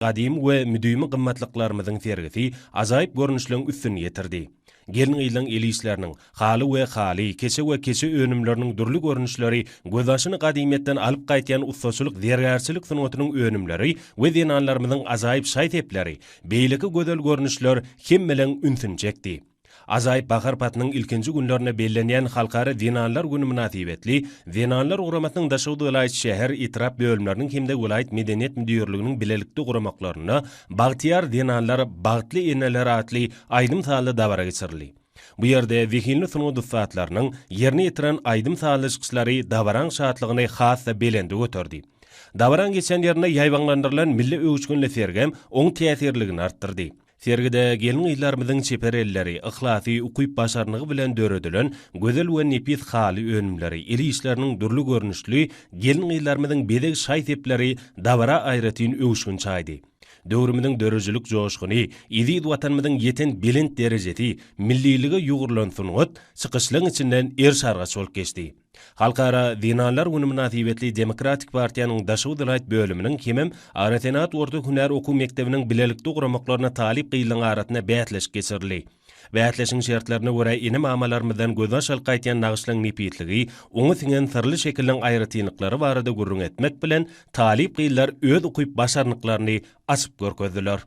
Gadymy we müdimi gymmatlyklarymyzyň sergisi ajaýyp görnüşleň üstüni ýetirdi. Gelin-gyzlaň el işleriniň, haly we haly, keçe we keçe önümleriniň dürli görnüşleri, gözbaşyny gadymyýetden alyp gaýtýan ussaçylyk zergärçilik sungatynyň önümleri we zenanlarymyzyň ajaýyp şaý-sepleri, beýleki gözel görnüşler hemmeleň ünsüni çekdi. Ajaýyp bahar paslynyň ilkinji günlerinde bellenýän Halkara zenanlar güni mynasybetli Zenanlar guramasynyň Daşoguz welaýat şäher, etrap bölümleriniň hem-de welaýat medeniýet müdirliginiň bilelikde guramaklarynda Bagtyýar zenanlar, bagtly eneler atly aýdym-sazly dabara geçirildi. Bu ýerde zehinli sungat ussatlarynyň ýerine ýetiren aýdym-sazly çykyşlary dabaraň şatlygyny has-da belende göterdi. Dabaraň geçen ýerinde ýaýbaňlandyrylan milli öwüşginli sergem oň täsirliligini artdyrdy. Sergide gelin-gyzlarymyzyň çeper elleri, yhlasy, ukyp-başarnygy bilen döredilen gözel we nepis haly önümleri, el işleriniň dürli görnüşli gelin-gyzlarymyzyň bezeg şaý-sepleri dabara aýratyn öwüşgin çaýdy. Döwrümiziň döredijilik joşguny, eziz Watanymyzyň ýeten belent derejesi, millilige ýugrulan sungat çykyşlaryň içinden eriş-argaç bolup geçdi. Halkara zenanlar güni mynasybetli Demokratik partiýanyň Daşoguz welaýat bölüminiň hemem Agrosenagat orta hünär okuw mekdebiniň bilelikde guramaklaryna talyp gyzlaryň arasynda bäsleşik geçirildi. Bäsleşigiň şertlerine görä ene-mamalarymyzdan gözbaş alyp gaýtýan nagyşlaryň nepisligi, oňa siňen syrly şekiliň aýratynlyklary barada gürrüň etmek bilen, talyp gyzlar öz ukyp-başarnyklaryny açyp görkezdiler.